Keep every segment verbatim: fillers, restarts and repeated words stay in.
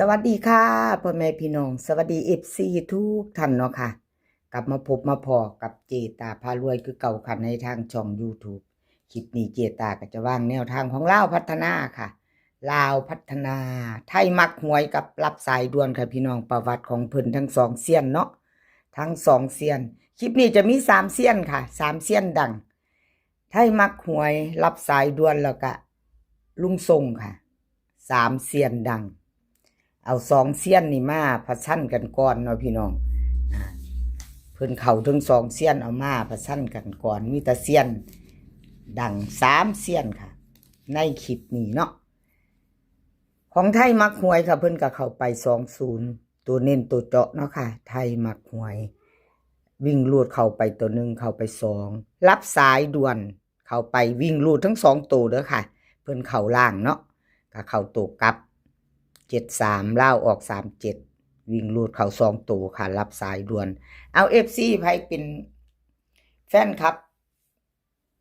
สวัสดีค่ะ พ่อแม่พี่น้อง สวัสดี เอฟซี ทุกท่านเนาะค่ะ กลับมาพบมาพ้อกับเจตาพารวยคือเก่าค่ะ ในทางช่อง YouTube คลิปนี้เจตาก็จะวางแนวทางของลาวพัฒนาค่ะ ลาวพัฒนา ไทยมักหวยกับรับสายด่วนค่ะพี่น้อง ประวัติของเพิ่นทั้งสองเซียนเนาะ ทั้งสองเซียน คลิปนี้จะมีสามเซียนค่ะ สามเซียนดัง ไทยมักหวยรับสายด่วนแล้วก็ลุงส่งค่ะ สามเซียนดัง เอาสองเซียนนี่มาผะชันกันก่อนเนาะพี่น้อง อ่า เพิ่นเข้าถึงสองเซียน เอามาผะชันกันก่อน มีแต่เซียนดังสามเซียนค่ะ ในคลิปนี้เนาะ ของไทยมักหวยค่ะ เพิ่นก็เข้าไปสองศูนย์ ตัวเน้นตัวเจาะเนาะค่ะ ไทยมักหวย วิ่งรูดเข้าไปตัวหนึ่ง เข้าไปสอง รับสายด่วน เข้าไปวิ่งรูดทั้งสองตัวเด้อค่ะ เพิ่นเข้าล่างเนาะ ก็เข้าตัวกลับ เจ็ดสาม ลาวออก สามเจ็ด วิ่งรูดเข้าสองตัวค่ะ รับสายด่วน เอา เอฟซี ไผเป็นแฟนคลับ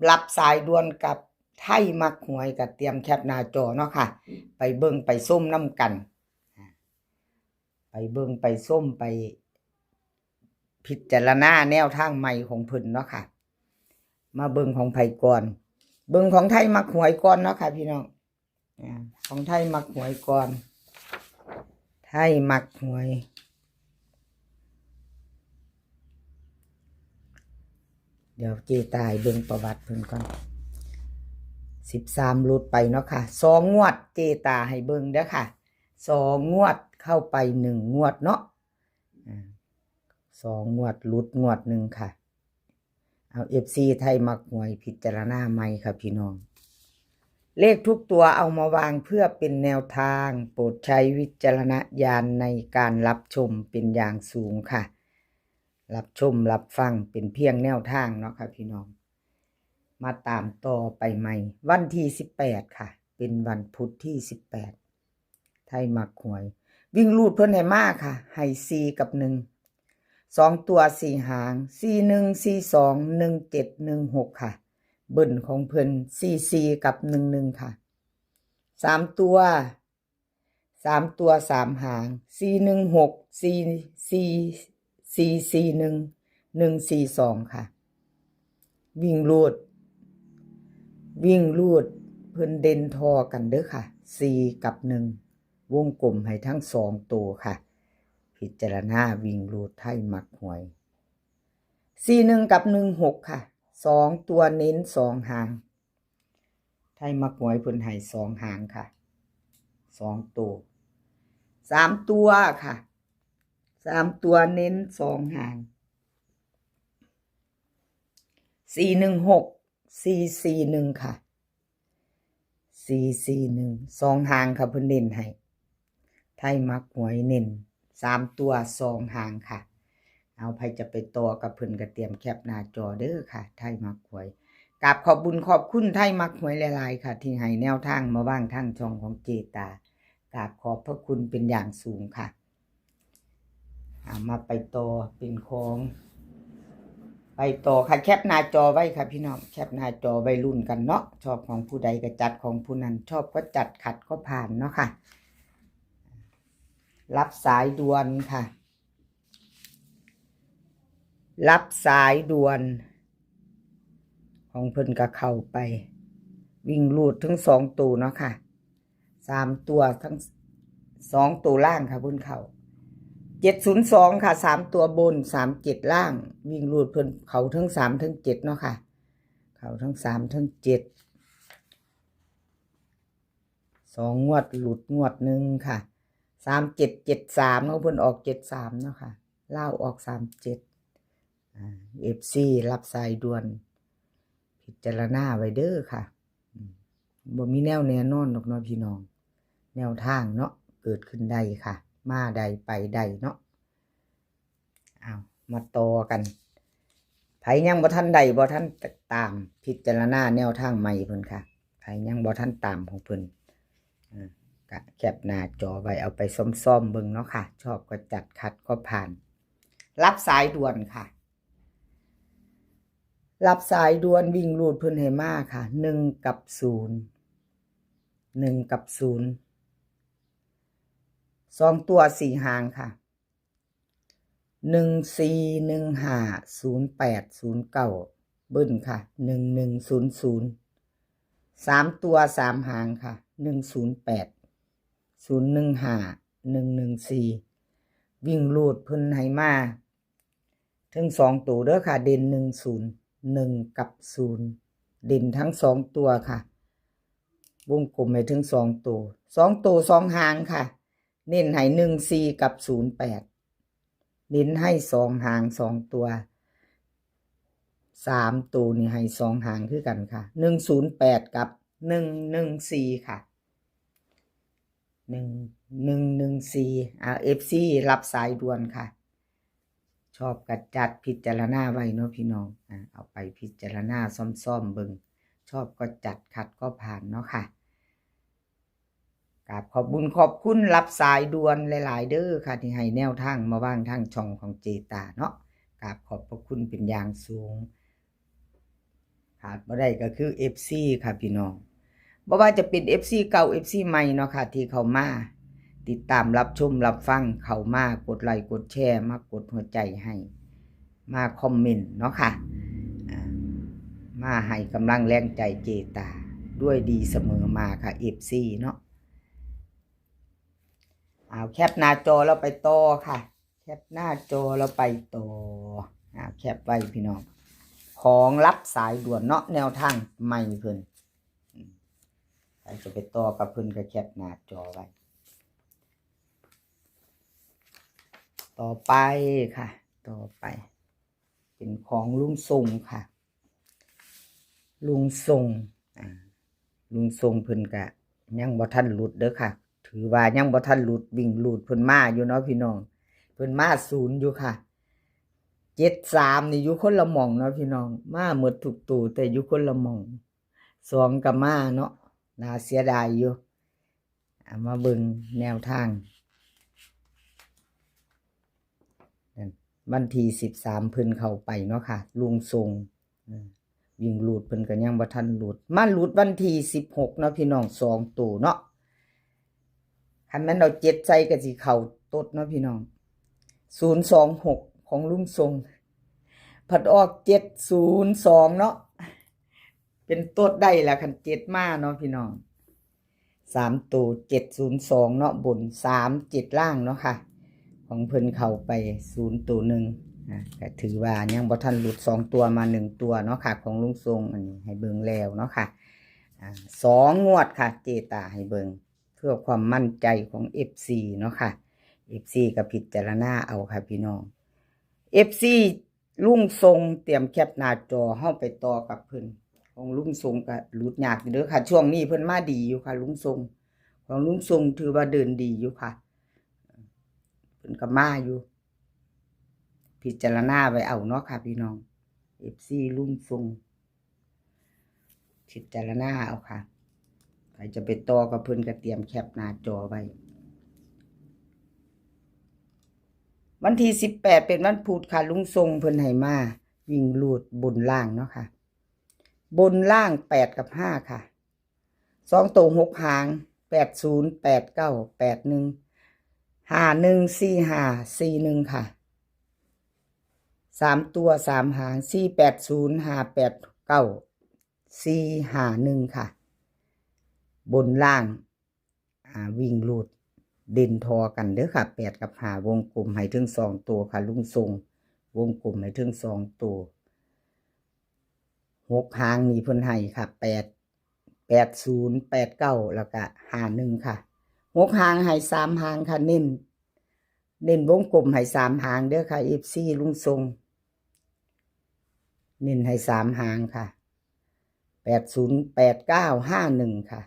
รับสายด่วนกับไทยมักหวยก็เตรียมแคปหน้าจอเนาะค่ะ ไปเบิ่งไปชมนำกัน ไปเบิ่งไปชมไปพิจารณาแนวทางใหม่ของเพิ่นเนาะค่ะ มาเบิ่งของไผก่อน เบิ่งของไทยมักหวยก่อนเนาะค่ะพี่น้อง อ่า ของไทยมักหวยก่อน ไทยมักหวย เดี๋ยวเจตาให้เบิ่งประวัติเพิ่นก่อน สิบสาม หลุดไปเนาะค่ะ สองงวดเจตาให้เบิ่งเด้อค่ะ สองงวดเข้าไปหนึ่งงวดเนาะ อ่า สองงวดหลุดงวดหนึ่งค่ะ เอา เอฟซี ไทยมักหวยพิจารณาใหม่ค่ะพี่น้อง เลขทุกตัวเอามาวางเพื่อเป็นแนวทาง โปรดใช้วิจารณญาณในการรับชมเป็นอย่างสูงค่ะ รับชมรับฟังเป็นเพียงแนวทางเนาะค่ะพี่น้อง มาตามต่อไปใหม่ วันที่สิบแปดค่ะ เป็นวันพุธที่สิบแปด ไทยมักหวย วิ่งรูดเพิ่นให้มาค่ะ ให้สี่กับหนึ่ง สองตัวสี่หาง สี่หนึ่ง สี่สอง หนึ่งเจ็ด หนึ่งหก ค่ะ เบิ้ลของเพิ่น สี่สี่ กับ หนึ่งหนึ่ง ค่ะ สามตัว สามตัวสามหาง สี่หนึ่งหก สี่สี่ สี่สี่หนึ่ง หนึ่งสี่สอง ค่ะ วิ่งรูด วิ่งรูดเพิ่นเด่นทอกันเด้อค่ะ สี่กับหนึ่ง วงกลมให้ทั้งสองตัวค่ะ พิจารณาวิ่งรูดไทยมักหวย สี่หนึ่ง กับ หนึ่งหก ค่ะ สองตัวเน้นสองหาง ไทยมักหวยเพิ่นให้สองหางค่ะ สองตัว สามตัวค่ะ สามตัวเน้นสองหาง สี่หนึ่งหก สี่สี่หนึ่ง ค่ะ สี่สี่หนึ่ง สองหางค่ะเพิ่นเน้นให้ ไทยมักหวยเน้นสามตัวสองหางค่ะ เอาไผจะไปต่อกับเพิ่นก็เตรียมแคปหน้าจอเด้อค่ะ ไทยมักหวย กราบขอบบุญขอบคุณไทยมักหวยหลายๆค่ะ ที่ให้แนวทางมาวางทางช่องของเจตา กราบขอบพระคุณเป็นอย่างสูงค่ะ อ่า มาไปต่อเป็นของ ไปต่อค่ะ แคปหน้าจอไว้ค่ะพี่น้อง แคปหน้าจอไว้ลุ้นกันเนาะ ชอบของผู้ใดก็จัดของผู้นั้น ชอบก็จัด ขัดก็ผ่านเนาะค่ะ รับสายด่วนค่ะ รับสายด่วน ของเพิ่นก็เข้าไป วิ่งรูดทั้งสองตัวเนาะค่ะ สามตัวทั้งสองตัวล่างค่ะเพิ่นเข้า เจ็ดศูนย์สอง ค่ะ สามตัวบน สามเจ็ด ล่าง วิ่งรูดเพิ่นเข้าทั้งสามทั้งเจ็ดเนาะค่ะ เข้าทั้งสามทั้งเจ็ด สองงวดหลุดงวดหนึ่งค่ะ สามเจ็ดเจ็ดสาม ของเพิ่นออกเจ็ดสามเนาะค่ะ ลาวออกสามเจ็ด อ่า เอฟซี รับสายด่วน พิจารณาไว้เด้อค่ะ อืม บ่มีแนวแน่นอนดอกเนาะพี่น้อง แนวทางเนาะ เกิดขึ้นได้ค่ะ มาได้ไปได้เนาะ เอา มาต่อกัน ไผยังบ่ทันได้ บ่ทันตาม พิจารณาแนวทางใหม่เพิ่นค่ะ ไผยังบ่ทันตามของเพิ่น อ่า ก็แคปหน้าจอไว้ เอาไปซ่อมๆเบิ่งเนาะค่ะ ชอบก็จัด ขัดก็ผ่าน รับสายด่วนค่ะ รับสายด่วนวิ่งรูดเพิ่นให้มาค่ะ หนึ่งกับศูนย์ หนึ่งกับศูนย์ สองตัวสี่หางค่ะ หนึ่งสี่ หนึ่งห้า ศูนย์แปด ศูนย์เก้า เบิ้ลค่ะ หนึ่งหนึ่งศูนย์ศูนย์ สามตัวสามหางค่ะ หนึ่งศูนย์แปด ศูนย์หนึ่งห้า หนึ่งหนึ่งสี่ วิ่งรูดเพิ่นให้มา ทั้งสองตัวเด้อค่ะ เด่นหนึ่งศูนย์ หนึ่งกับศูนย์ เด่นทั้งสองตัวค่ะ วงกลมให้ทั้งสองตัว สองตัวสองหางค่ะ เน้นให้หนึ่งสี่ กับศูนย์แปด เน้นให้สองหางสองตัว สามตัวนี่ให้สองหางคือกันค่ะ หนึ่งศูนย์แปด กับ หนึ่งหนึ่งสี่ ค่ะ หนึ่งหนึ่งหนึ่งสี่ อ่า เอฟซี รับสายด่วนค่ะ ชอบกระจัดพิจารณาไว้เนาะพี่น้อง อ่า เอาไปพิจารณาซ่อมๆเบิ่ง ชอบก็จัด ขัดก็ผ่านเนาะค่ะ กราบขอบบุญขอบคุณรับสายด่วนหลายๆเด้อค่ะ ที่ให้แนวทางมาวางทางช่องของเจตาเนาะ กราบขอบพระคุณเป็นอย่างสูง ขาดบ่ได้ก็คือ เอฟซี ค่ะพี่น้อง บ่ว่าจะเป็น เอฟซี เก่า เอฟซี ใหม่เนาะค่ะ ที่เข้ามาติดตามรับชมรับฟัง เข้ามากดไลค์กดแชร์ มากดหัวใจให้ มาคอมเมนต์เนาะค่ะ อ่า มาให้กำลังแรงใจเจตาด้วยดีเสมอมาค่ะ เอฟซี เนาะ เอาแคปหน้าจอแล้วไปต่อค่ะ แคปหน้าจอแล้วไปต่อ อ่า แคปไว้พี่น้อง ของรับสายด่วนเนาะ แนวทางใหม่เพิ่น อืม ใครจะไปต่อกับเพิ่นก็แคปหน้าจอไว้ ต่อไปค่ะ ต่อไป เป็นของลุงทรงค่ะ ลุงทรง อ่า ลุงทรงเพิ่นกะยังบ่ทันหลุดเด้อค่ะ ถือว่ายังบ่ทันหลุด วิ่งรูดเพิ่นมาอยู่เนาะพี่น้อง เพิ่นมาศูนย์อยู่ค่ะ เจ็ดสาม นี่อยู่คนละหม่องเนาะพี่น้อง มาหมดทุกตัวแต่อยู่คนละหม่อง สองก็มาเนาะ น่าเสียดายอยู่ เอามาเบิ่งแนวทาง นั่น วันที่สิบสามเพิ่นเข้าไปเนาะค่ะ ลุงทรง อืม วิ่งรูดเพิ่นก็ยังบ่ทันหลุด มาหลุดวันที่สิบหกเนาะพี่น้อง สองตัวเนาะ คันแม่นเอาเจ็ดใส่ก็สิเข้าโต๊ดเนาะพี่น้อง ศูนย์สองหก ของลุงทรง ผัดออกเจ็ดศูนย์สองเนาะ เป็นโต๊ดได้ล่ะ คันเจ็ดมาเนาะพี่น้อง สามตัว เจ็ดศูนย์สองเนาะ บน สามเจ็ด ล่างเนาะค่ะ ของเพิ่นเข้าไปศูนย์ตัวหนึ่ง อ่ะ ก็ถือว่ายังบ่ทันหลุดสองตัวมาหนึ่งตัวเนาะค่ะ ของลุงทรง อันนี้ให้เบิ่งแล้วเนาะค่ะ อ่า สองงวดค่ะ เจตาให้เบิ่ง เพื่อความมั่นใจของ เอฟซี เนาะค่ะ เอฟซี ก็พิจารณาเอาค่ะพี่น้อง เอฟซี ลุงทรงเตรียมแคปหน้าจอ เฮาไปต่อกับเพิ่น ของลุงทรงก็หลุดยากอยู่เด้อค่ะ ช่วงนี้เพิ่นมาดีอยู่ค่ะ ลุงทรง ของลุงทรงถือว่าเดินดีอยู่ค่ะ เพิ่นก็มาอยู่ พิจารณาไว้เอาเนาะค่ะพี่น้อง เอฟซี ลุงทรง พิจารณาเอาค่ะ ใครจะไปต่อกับเพิ่นก็เตรียมแคปหน้าจอไว้ วันที่สิบแปดเป็นวันพุธค่ะ ลุงทรงเพิ่นให้มา วิ่งรูดบนล่างเนาะค่ะ บนล่างแปดกับห้าค่ะ สองตัวหกหาง แปดศูนย์ แปดเก้า แปดหนึ่ง ห้าหนึ่ง สี่ห้า สี่หนึ่ง ค่ะ สามตัวสามหาง สี่แปดศูนย์ ห้าแปดเก้า สี่ห้าหนึ่ง ค่ะ บนล่าง อ่า วิ่งรูดเด่นทอกันเด้อค่ะ แปดกับห้า วงกลมให้ถึงสองตัวค่ะ ลุงทรง วงกลมให้ถึงสองตัว หกหางนี่เพิ่นให้ค่ะ แปด แปดศูนย์ แปดเก้า แล้วก็ ห้าหนึ่ง ค่ะ หกหางให้สามหางค่ะ เน้น เน้นวงกลมให้สามหางเด้อค่ะ เอฟซี ลุงทรง เน้นให้สามหางค่ะ แปดศูนย์ แปดเก้า ห้าหนึ่ง ค่ะ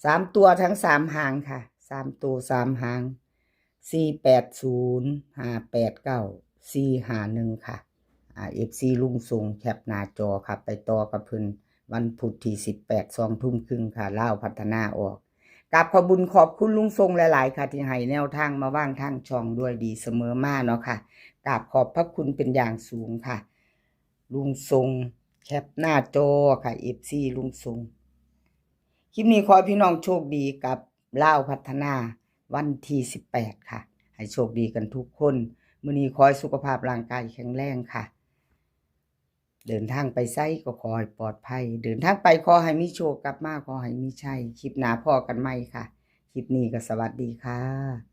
สามตัวทั้งสามหางค่ะ สามตัวสามหาง สี่แปดศูนย์ ห้าแปดเก้า สี่ห้าหนึ่ง ค่ะ อ่า เอฟซี ลุงทรงแคปหน้าจอค่ะ ไปต่อกับเพิ่นวันพุธที่สิบแปด สองทุ่มครึ่งค่ะ ลาวพัฒนาออก กราบขอบบุญขอบคุณลุงทรงหลายๆค่ะ ที่ให้แนวทางมาวางทางช่องด้วยดีเสมอมาเนาะค่ะ กราบขอบพระคุณเป็นอย่างสูงค่ะ ลุงทรงแคปหน้าจอค่ะ เอฟซี ลุงทรง คลิปนี้ขอให้พี่น้องโชคดีกับลาวพัฒนา วันที่สิบแปดค่ะ ให้โชคดีกันทุกคน มื้อนี้ขอให้สุขภาพร่างกายแข็งแรงค่ะ เดินทางไปไสก็ขอให้ปลอดภัย เดินทางไปขอให้มีโชค กลับมาขอให้มีชัย คลิปหน้าพ้อกันใหม่ค่ะ คลิปนี้ก็สวัสดีค่ะ